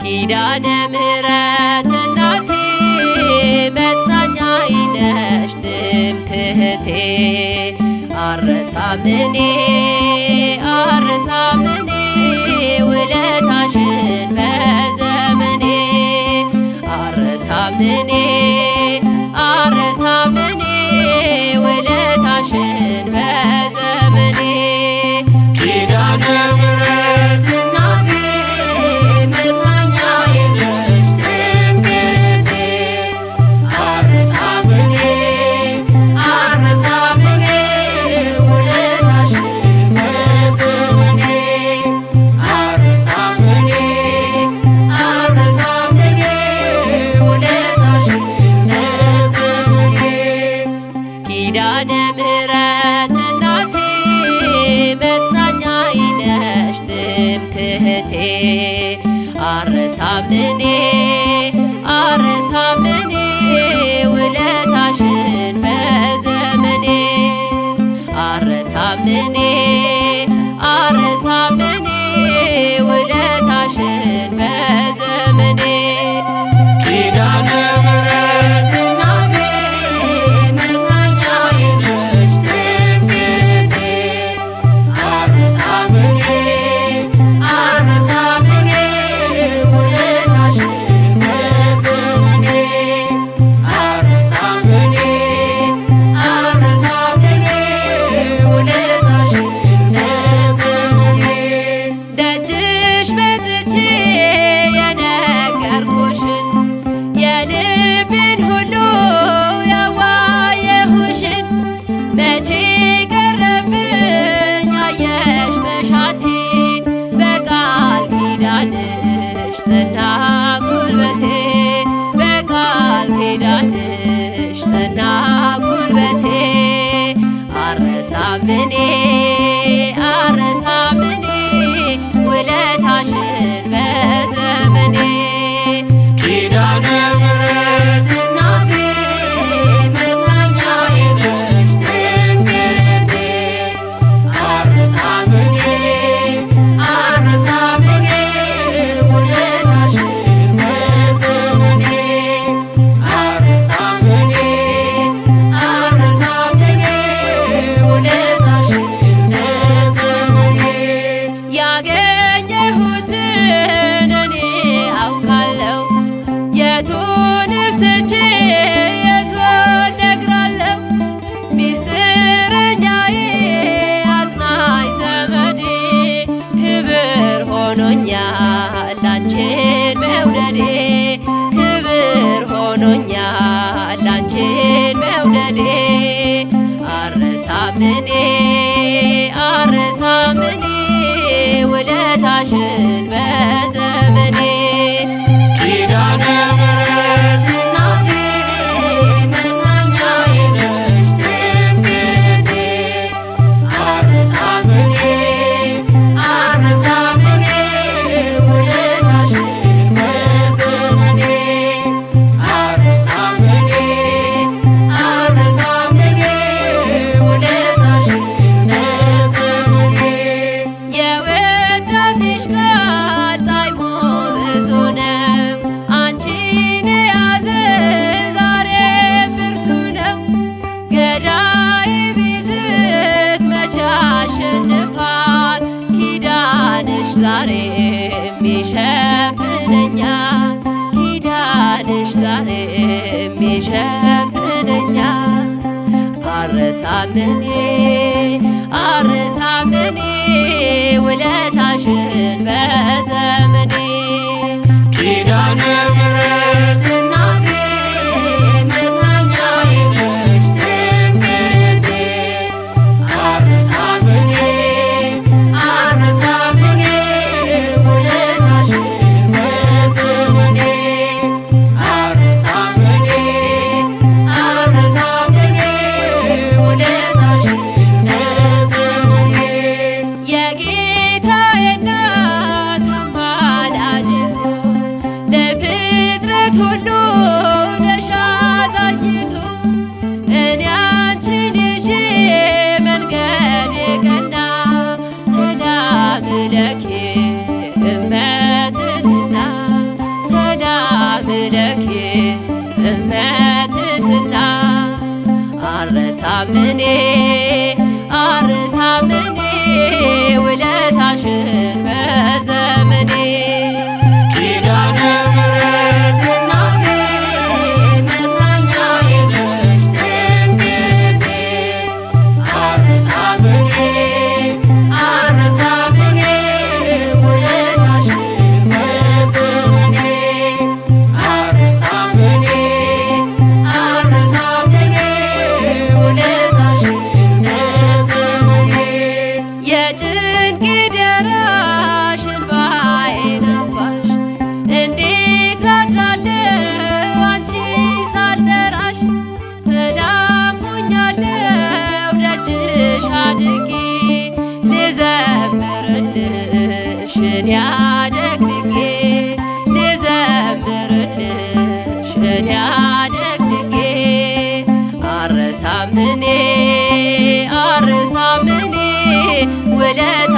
ኪዳነ ምሕረት እናቴ መጽናኛዬ ነሽ ትምክህቴ አረሳምኔ አረሳምኔ ውለታሽን በዘመኔ አረሳምኔ አረሳምኔ ውለታሽን በዘመኔ ኪዳነ ምሕረት እናቴ መጽናኛዬ ነሽ ትምክህቴ አረሳም እኔ አረሳም እኔ ውለታሽን በዘመኔ አረሳም እኔ አረሳም እኔ ውለታሽን በዘመኔ። ኪዳነ ምሕረት እናቴ መጽናኛዬ ነሽ ትምክህቴ አረሳምኔ አረሳምኔ ውለታሽን በዘመኔ አረሳምኔ አረሳምኔ ውለታሽን በዘመኔ። ኪዳነ ምሕረት እናቴ መጽናኛዬ ነሽ ትምክህቴ አረሳም እኔ አረሳም እኔ ውለታሽን በዘመኔ አረሳም እኔ አረሳም እኔ ውለታሽን በዘመኔ። ደጅሽ መጥቼ የነገርኩሽን የልቤን ሁሉ ያዋየሁሽን መቼ ቀረብኝ አየሽ መሻቴ በቃል ኪዳንሽ ጸና ጉልበቴ በቃል ኪዳንሽ ጸና ጉልበቴ አረሳምኔ አረሳምኔ ውለታሽን በዘመኔ። ኪዳነ ምሕረት እናቴ መጽናኛዬ ነሽ ትምክህቴ አረሳም እኔ አረሳም እኔ ውለታሽን በዘመኔ አረሳም እኔ አረሳም እኔ ውለታሽን በዘመኔ። ያገኘሁትን እኔ አውቃለሁ የቱንስ ትቼ የቱን ነግራለሁ ሚስጥረኛዬ አጽናኝ ዘመዴ ክብር ሆኖኛል አንቺን መውደዴ ክብር ሆኖኛል አንቺን መውደዴ አረሳምኔ አረሳምኔ ውለታሽን በዘመኔ። ኪዳነ ምሕረት እናቴ መጽናኛዬ ነሽ ትምክህቴ አረሳም እኔ አረሳም እኔ ውለታሽን በዘመኔ አረሳም እኔ አረሳም እኔ ውለታሽን በዘመኔ። የውዳሴሽ ቃል ጣዕሙ ብዙ ነው። አንቺን የያዘ ዛሬም ብርቱ ነው። ገዳይ ቢዝት መቼ ያሸንፋል? ኪዳንሽ ዛሬም ይሸፍነኛል። ኪዳንሽ ዛሬም ይሸፍነኛል። አረሳምኔ አረሳምኔ ውለታሽን በዘመኔ። ኪዳነ ምሕረት እናቴ መጽናኛዬ ነሽ ትምክህቴ አረሳም እኔ አረሳም እኔ ውለታሽን በዘመኔ አረሳም እኔ በትትና አረሳምኔ አረሳምኔ ውለታሽን በዘመኔ። ኪዳነ ምሕረት እናቴ መጽናኛዬ ነሽ ትምክህቴ። አልረሳም እኔ አልረሳም እኔ ውለታሽን በዘመኔ። አልረሳም እኔ አልረሳም እኔ ውለታሽን በዘመኔ። የጭንቅ ደራሽ እንባዬን አባሽ እንዴት አድራለሁ አንቺን ሳልጠራሽ? ሰላም ሆኛለሁ ደጅሽ አድጌ፣ ልዘምርልሽ እኔ አደግድጌ፣ ልዘምርልሽ እኔ አደግድጌ። አረሳም እኔ አረሳም እኔ ውለታሽን።